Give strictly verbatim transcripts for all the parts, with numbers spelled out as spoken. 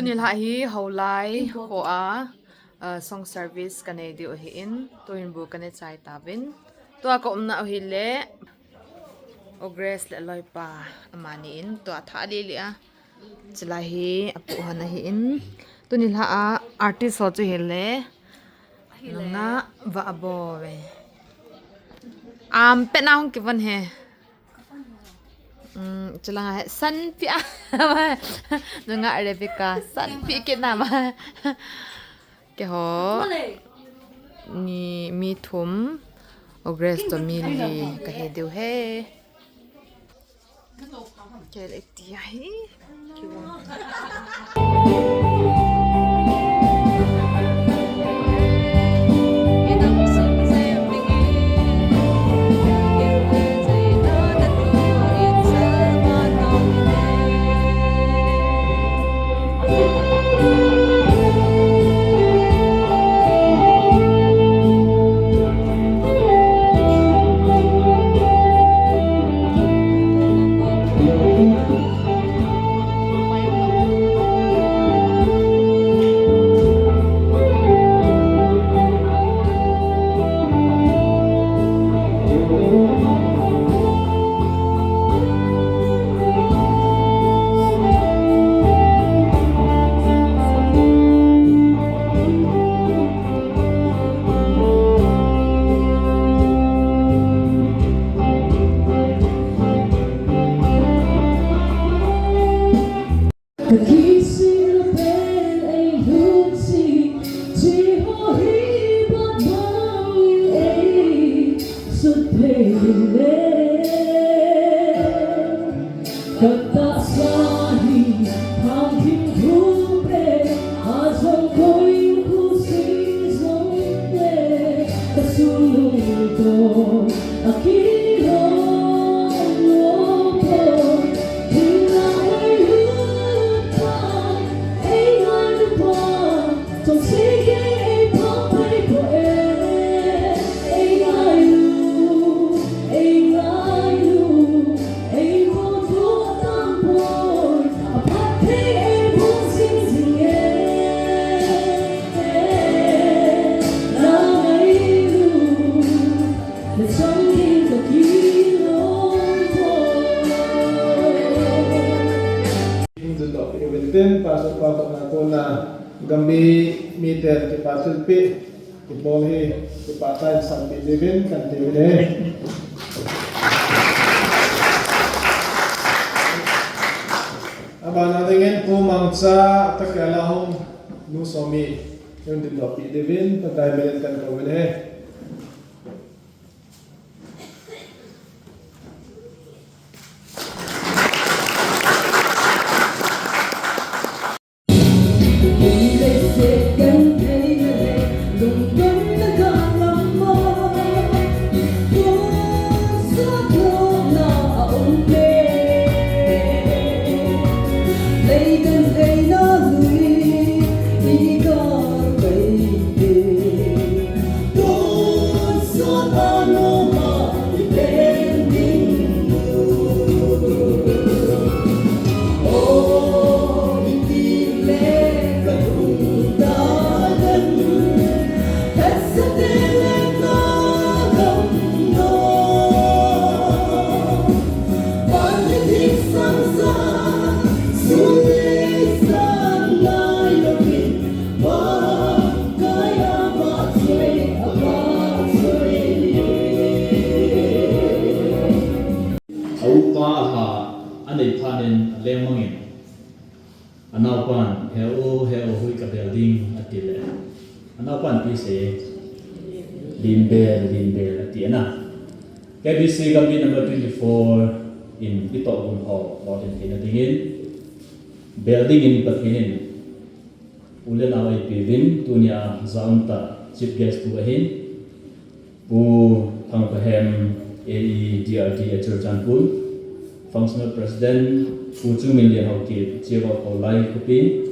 Nilhah hi Houlai kho a, uh, song service kanei diu ahin, tuhin bu kanei chai tauvin. Tua kaumna u hile, Ogress le aloipa amani in, tua thah lili a. Chulai hi apu hon ahin. Tuni lha a artist ho chu hile. Nunga va abo ve. Am pet na hung kivon he. Um, chulanga he Sanpi a. Nunga Rebecca. Sanpi kit na ma. Keiho ni mi thum, Ogress toh mi li kahi diu he. Kei le ti ahi. Pastor pa kona kona gam mi, miten kipa thilpeh ibol hi kipa tah in sanpeh diuvin kati uve. Abana dingin Pu Mangcha, Takiala hung nu Somi, hung dingdoh peh diuvin, pakai melen kakou uve. A upa alha anei phat in alengmang in, anaopan, "He u, he u, hui kabel ding," ati le, anaopan ipi asei? "Lin bel, lin bel," ati na. K B C Gambih number twenty-four in itoh gun ho lolhin theina dingin, bel dingin Pathen in u le nao eipeuvin, tunia jaum tah chief guest pu ahin, Pu Thangpahem, A E D R D A Churachandpur, Functional President, Pu Chungminlian Haokip, Chief of Houlai Khopi.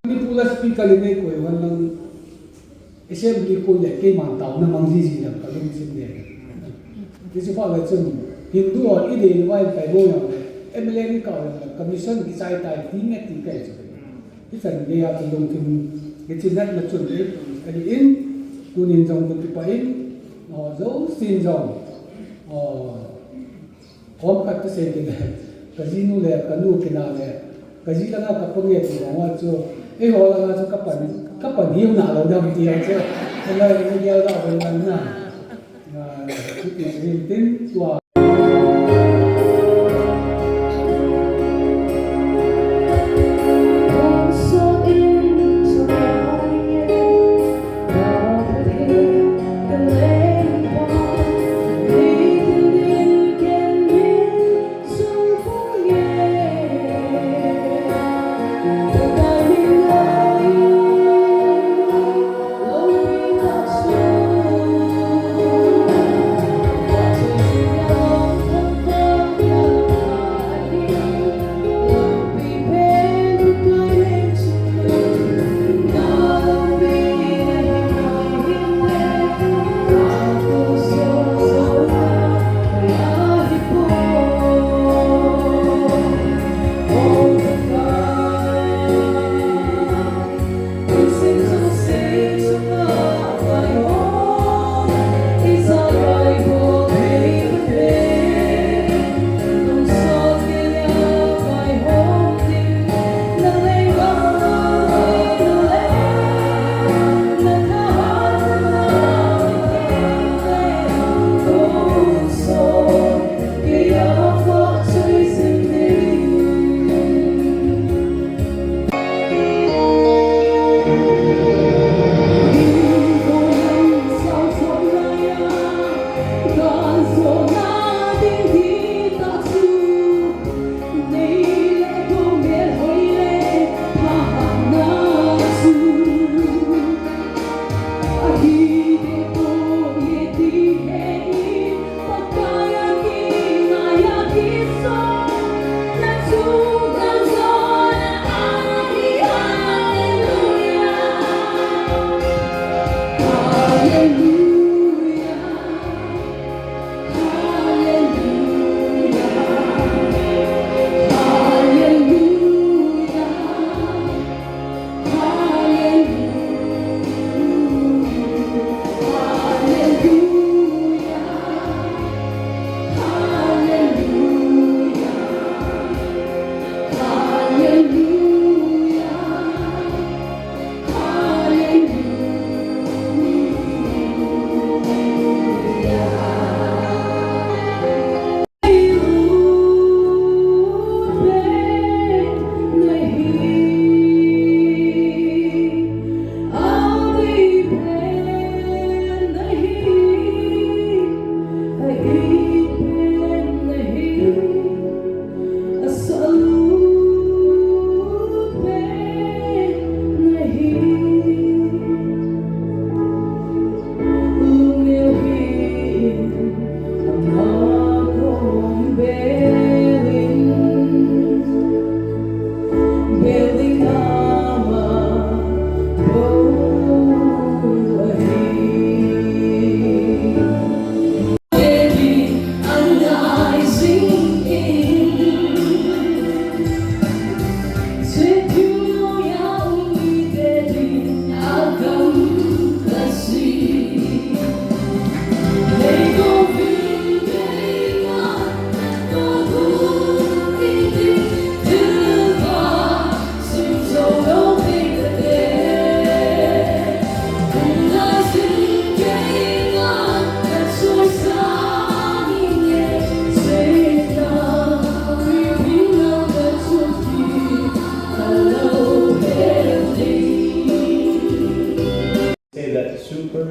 Manipur la speaker le nei koi wan lang assembly kon le keiman taona mang jiji lang ka lung jin le. Hiche phat le chun Hindu hon i dei le vai kai bo jong le M L A ni kau le commission kichai tai ti nge ti kai chu. Hichan gei a chu lungthim, hiche natna chun le, ahi in, tunin jong kun kipah in, aw, jousen jong, aw, thomkhat kasei tin le, kajinu le, kanu kina le, kaji langa kapang e ti vang uva chu, eiho langa chu kapan, kapan hiu na lou dam ti a chu, kala ni gel da bon lang na. Ah, chuti chu hin tin tua.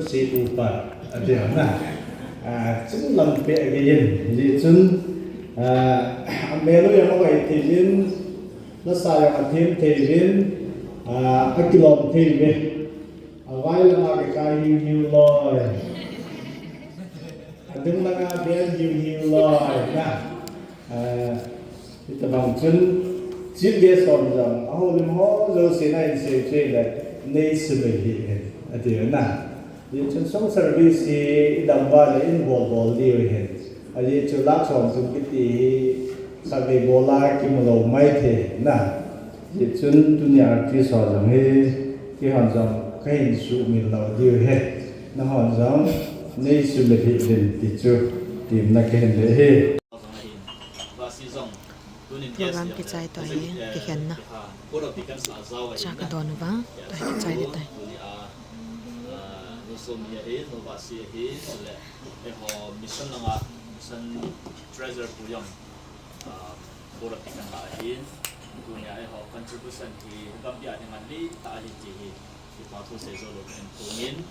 Sipu pa, ati na. Ah, chun lampi a gei in, hijeh chun, ah, amel u jong angai thei in, nasa jong athem thei in, ah, akilom thei in. Avai langa kikai hiu hiu loi. Adung langa beng hiu hiu loi, na. Ah, hitabang chun, chief guest hon jong, ahoulim ho jouse na in sei cheh le, nei sumil hih in, ati na. Hijeh chun song service hi idam uva le in bol bol diu hin. Ajeh chu lakh som thum kiti hi khatvei bol a kimu lou maithei na. Hijeh chun tunia artist ho jong hi, keihon jong kahin sumil lou diu ahi. Nanghon jong nei sumil hih in ti chu, temna kahin nei ahi. Program kichai tou ahi, kikhenna. Cha kadon uva, tua hi kichai ding tai. Mission langa, mission treasurer pu jong, ah, board of deacon lah ahin, tunia eiho contribution hi gampi a dinga nalai tah ahi ti hi, kipa thu seijou lou kahin phongin.